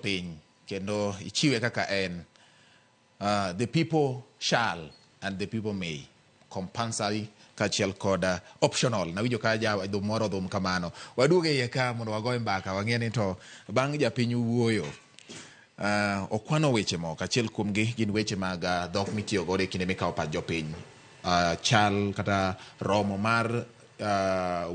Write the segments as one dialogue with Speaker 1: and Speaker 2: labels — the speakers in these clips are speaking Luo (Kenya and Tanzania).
Speaker 1: jopiny kendo ichiwe kaka en. The people shall and the people may. Compulsory kaachiel kod optional. Nawinjo ka ja dhum moro dhum kamano. Waduogo e iye ka mondo wagoye mbaka wang'e ni to bang' japiny wuoyo okwano weche moko. Achiel kuomgi gin weche mag dhok mitiyo godo e kinde mikawo pach jopiny. Chal kata romo mar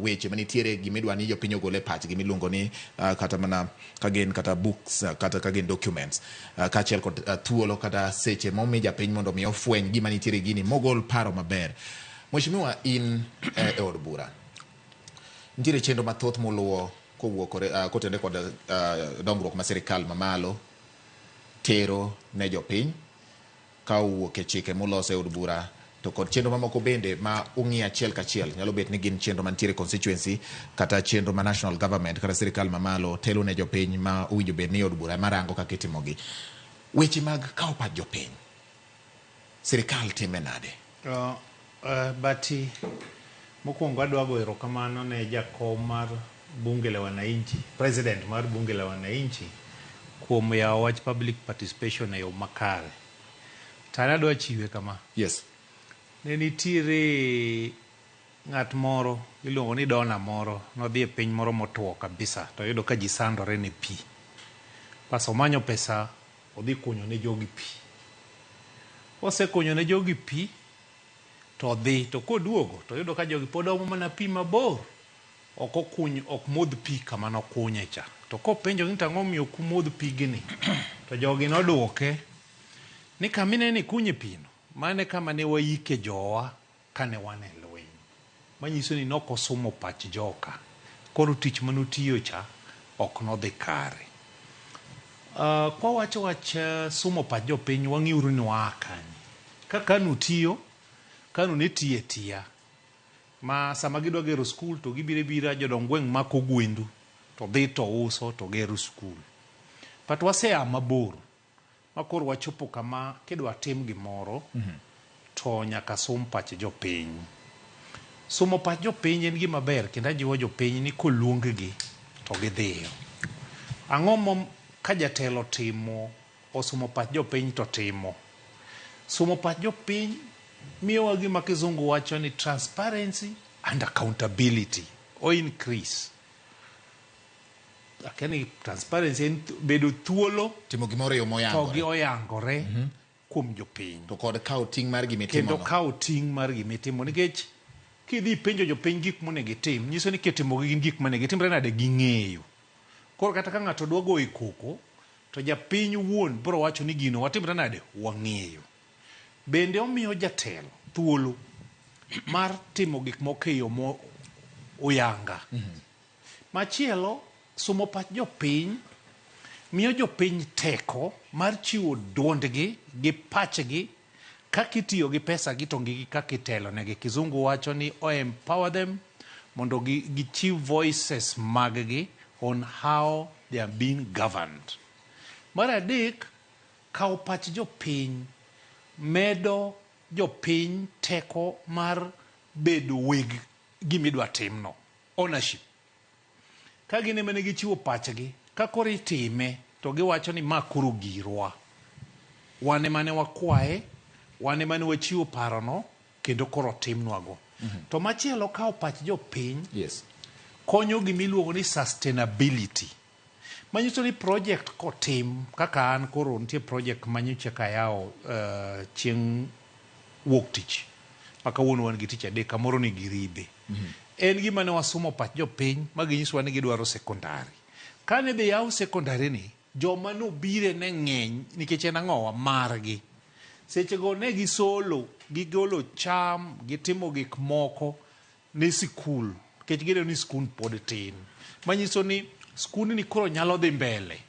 Speaker 1: weche manitiere gimidwa ni jopiny ogol e pachgi miluongo ni kata mana ka gin kata books kata ka gin documents kaachiel kod thuolo kata seche momi japiny mondo mi ofweny gima nitiere gini mogol paro maber. Mheshimiwa, in e od bura nitiere chenro mathoth muluwo kowuok kotenore kod dongruok ma sirikal mamalo tero ne jopiny ka owuok e chike muloso e od bura to kod chenro mamoko bende ma ung'iyo achiel kachiel. Nyalo bet ni gin chenro mantiere constituency kata chenro ma national government kata sirikal mamalo telo ne jopiny ma owinjo bed ni od bura ema rango kaka itimogi. Weche mag kawo pach jopiny, sirikal time nade?
Speaker 2: Bati, mokwongo adwa goyo erokamano ne jakom mar Bunge la Wananchi, president mar Bunge la Wananchi kuom yawo wach public participation e yo makare. To an adwa chiwe kama. Ne nitiere ng'at moro iluongo ni Dona moro nodhi e piny moro motwo kabisa to oyudo ka ji sandore ne pi. Bas omanyo pesa odhi kunyo ne jogi pi. Kosekunyo ne jogi pi to odhi to koduogo to oyudo ka jogi pod omo mana pi mabor. Ok okuny, ok modh pi kama nokunye cha. To kopenjogi ni to ang'o momiyo ok umodh pigni? To jogi nodwoke ni kama ineno ikunye pino, mano e kama ne waike jowa kane wan e lweny. Manyiso ni nok osumo pach joka. Koro tich manotiyo cha ok nodhi kare. Kwawacho wach sumo pach jopiny, wang'iuru ni waa kanye. Ka KANU tiyo, KANU ne tiyo atiya. Ma sama gidwa gero skul to gibiro abira jodong gweng' mako gwendu to dhi to uso to gero skul. But wasea mabor ma koro wachopo kama kidwa tim gimoro to nyaka sum pach jopiny. Sumo pach jopiny en gima ber kendo ajiwo jopiny ni koluong gi to gidhiyo. Ang'o mo ka jatelo otimo osumo pach jopiny to timo. Sumo pach jopiny miyowa gima kizungu wacho ni transparency and accountability o increase. Akia ni transparency en bedo thuolo
Speaker 1: timo gimoro e yo
Speaker 2: to
Speaker 1: moyangore
Speaker 2: gi oyangore kuom jopiny.
Speaker 1: To kod kawo ting' mar gima itimo
Speaker 2: Kendo
Speaker 1: no.
Speaker 2: kawo ting' mar gima itimo nikech kidhi ipenjo jopiny gik monego itim nyiso ni kitimogi gin gik monego itimre nade ging'eyo. Koro kata ka ng'ato dwa goyi koko to japiny wuon biro wacho ni gino watimre nade wang'eyo. Bende omiyo jatelo thuolo mar timo gik moko e yo mo oyanga. Machielo, sumo pach jopiny miyo jopiny teko mar chiwo duondgi gi pachgi kaka itiyo gi pesa gi to gi kaka itelo negi. Kizungu wacho ni o empower them mondo gichiw voices mag gi on how they are being governed. Mar adek, kawo pach jopiny medo jopiny teko mar bedo weg gimidwa timno, ownership. Ka gin ema ne gichiwo pachgi, ka koro itime to giwacho ni ma koro girwa. Wan ema ne wakwaye, wan ema ne wachiwo parono kendo koro otimnwago. To machielo, kawo pach jopiny konyo gimiluongo ni sustainability. Manyiso ni project kotim kaka an koro nitie project manyocha kayawo chieng' wuok tich ma kawuono wan gi tich adek kamoro ni Giribe. En gima ne wasumo pach jopiny ma ginyisowa ni gidwaro sekondari. Kane dhi yaw sekondari ni, joma nobire ne ng'eny nikech en ang'owa margi. Sechego ne gisolo, gigolo cham, gitimo gik moko ne sikul nikech gineno ni skul pod tin. Manyiso ni skundni koro nyalo dhi mbele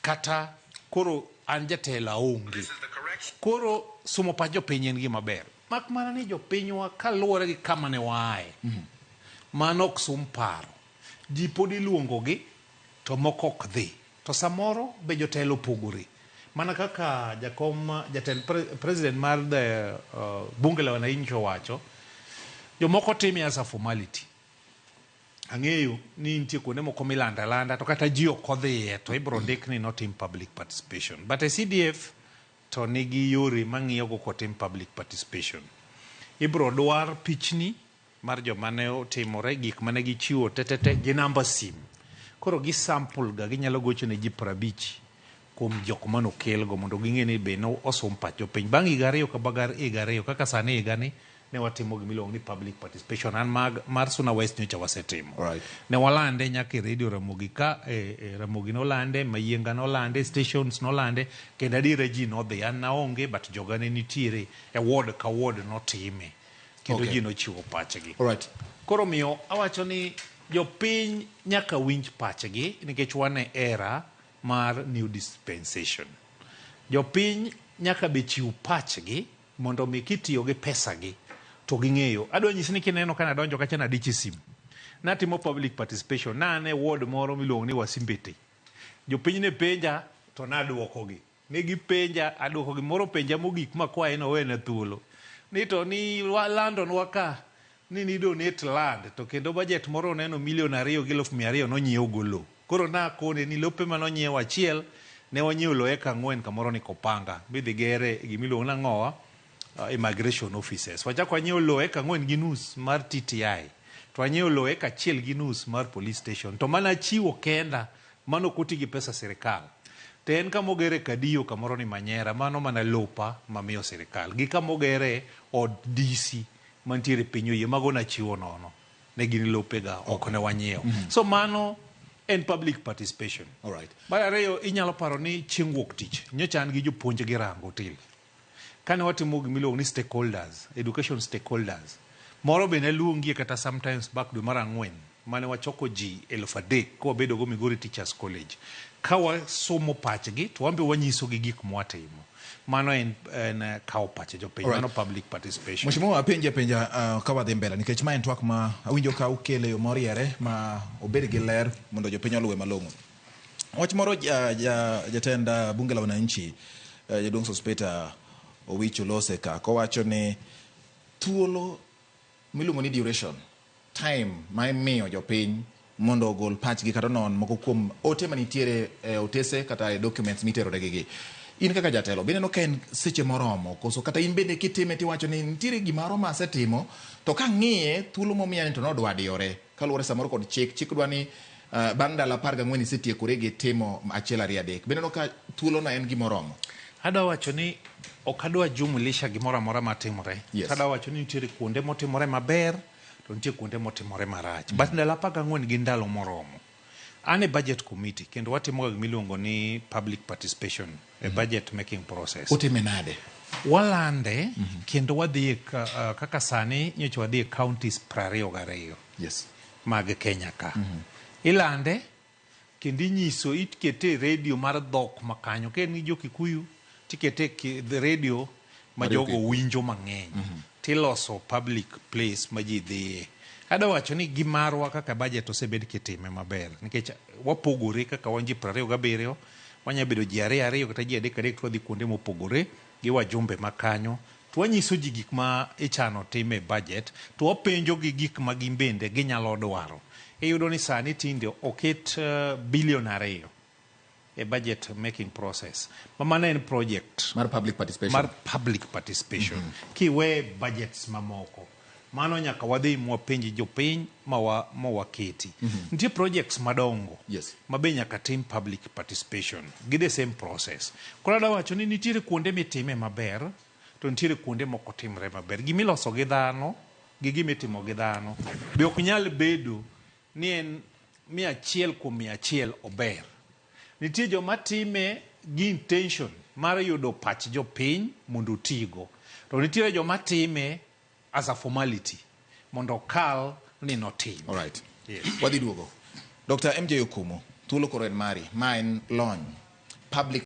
Speaker 2: kata koro an jatelo aonge. Koro sumo pach jopiny en gima ber. Mak mana ni jopinywa kaluwore gi kama ne waaye, mano ok sum paro. Ji pod iluongogi to moko ok dhi. To samoro be jotelo opogore. Mana kaka jakom jatend president mar the Bunge la Wananchi owacho, jomoko time as a formality. Ang'eyo ni nitie kuonde moko milando alanda to kata ji ok odhiye to ibiro ndik ni notim public participation. But e CDF to nigi yore mang'iyo go kotim public participation. Ibiro dwar pichni mar joma ne otimore, gik mane gichiwo tetete gi namba sim. Koro gi sample ga ginyalo gocho ne ji 50 kuom jok manokelgo mondo ging'e ni be no osom pach jopiny. Bang' higa 2 ka bang' higa 2 kaka sani higa ni ne watimo gimiluongo ni public participation. An mag, mar Suna West nyocha wasetimo. Ne walande nyaka e radio Ramogi ka Ramogi nolande, Mayienga nolande, stations nolande, kendo adiera ji nodhi. An naonge but joga ne nitiere e ward ka ward notime. Kendo ji nochiwo pachgi. Koro miyo awacho ni jopiny nyaka winj pachgi nikech wan e era mar new dispensation. Jopiny nyaka be chiw pachgi mondo mi kitiyo gi pesagi to ging'eyo. Adwa nyisi ni kineno ka nadonjo kacha nadich e simu. Natimo public participation. Na an e ward moro miluongo ni Wasimbete. Jopiny ne penja to naduokogi. Ne gipenja aduokogi. Moro penja mogik makwaye nowena thuolo. Ni to ni landonwa ka ni ni donate land to kendo budget moro oneno milion 2,200,000 nonyiew go lowo. Koro nakone ni lope manonyiew achiel ne wanyiewo lowo eka 4 kamoro ni Kopanga midhi gere gimiluongo nang'owa immigration offices. Wachako wanyiewo lowo eka 4.5 mar TTI to wanyiewo lowo eka 1.5 mar police station to mana chiwo kenda mano ok oti gi pesa sirikal. To en kamogere Kadio kamoro ni Manyera mano mana lopa mamiyo sirikal gi kamogere od DC mantiere piny oyie mago nachiwo nono ne gin lopega ok ne wanyiewo. So mano en public participation. Mar ariyo inyalo paro ni chieng' wuok tich nyocha an gi jopuonj gi rango til. Kane watimo gimiluongo ni stakeholders, education stakeholders, moro be naluongie kata sometimes back dwe mar 4 mane wachoko ji 3,000 kwabedo go Migori Teachers College. Ka wasomo pachgi to wan be wanyisogi gik mwatimo. Mano en kawo pach jopiny, mano public participation.
Speaker 1: Mheshimiwa apenji apenja ka wadhi mbele nikech ma en twak ma awinjo ka ukele yo moriere ma obed gi ler mondo jopiny oluwe malong'o. Wach moro jatend bunge la wananchi jaduong' Sospeter Owich Olose ka kowacho ni thuolo miluongo ni duration time ma imiyo jopiny mondo ogol pachgi kata onon moko kuom ote manitiere e otese kata e documents miterore gi. In kaka jatelo bineno ka en seche moromo koso kata in bende kitime tiwacho ni nitiere gimoro ma asetimo to kang'iye thuolo momiya ni to nodwa diyore kaluwore samoro kod chik. Chik dwa ni bang' ndalo 14 isetiekori gi timo 1 2 3. Bineno ka thuolo no en gimoromo?
Speaker 2: Adwa wacho ni ok adwa jumlisha gimoro amora matimore. Adwa wacho ni nitiere kuonde motimore maber to nitie kuonde motimore marach. But ndalo 14 gin ndalo moromo. An e budget committee kendo watimo gima iluongo ni public participation e budget making process.
Speaker 1: Utime nade?
Speaker 2: Walande kendo wadhi kaka sani nyocha wadhi e counties 22. Mag Kenya ka. Ilande kendo inyiso ikete e radio mar dhok makanyo. Ka in gi jo Kikuyu tikete e radio ma jogo winjo mang'eny. Tiloso public place ma ji dhiye. Adwa wacho ni gimarwa kaka budget osebed kitime maber nikech wapogore kaka wan ji 27 wanya bedo ji 2 2 kata ji 3 3 to wadhi kuonde mopogore gi wajumbe makanyo to wanyiso ji gik ma ichano time budget to wapenjo gi gik ma gin bende ginyalo dwaro. Iyudo ni sani tinde oket bilion 2 e budget making process. Ma mano en project
Speaker 1: mar public participation.
Speaker 2: Mar public participation. Kiwe budgets mamoko. Mano nyaka wadhi mwapenj jopiny ma waketi. Nitie projects madongo. Ma be nyaka tim public participation. Gi the same process. Koro adwa wacho ni nitiere kuonde mitime maber to nitiere kuonde moko timre maber. Gimiloso gi dhano gi gimitimo gi dhano be ok nyal bedo ni en 100 kuom 100 ober. Nitie joma time gi intention mar yudo pach jopiny mondo otigo. To nitiere joma time as a formality mondo okal ni notime.
Speaker 1: All right. Wadhi duogo. Dr. MJ Okumu, thuolo koro en mari. Ma en lony. Public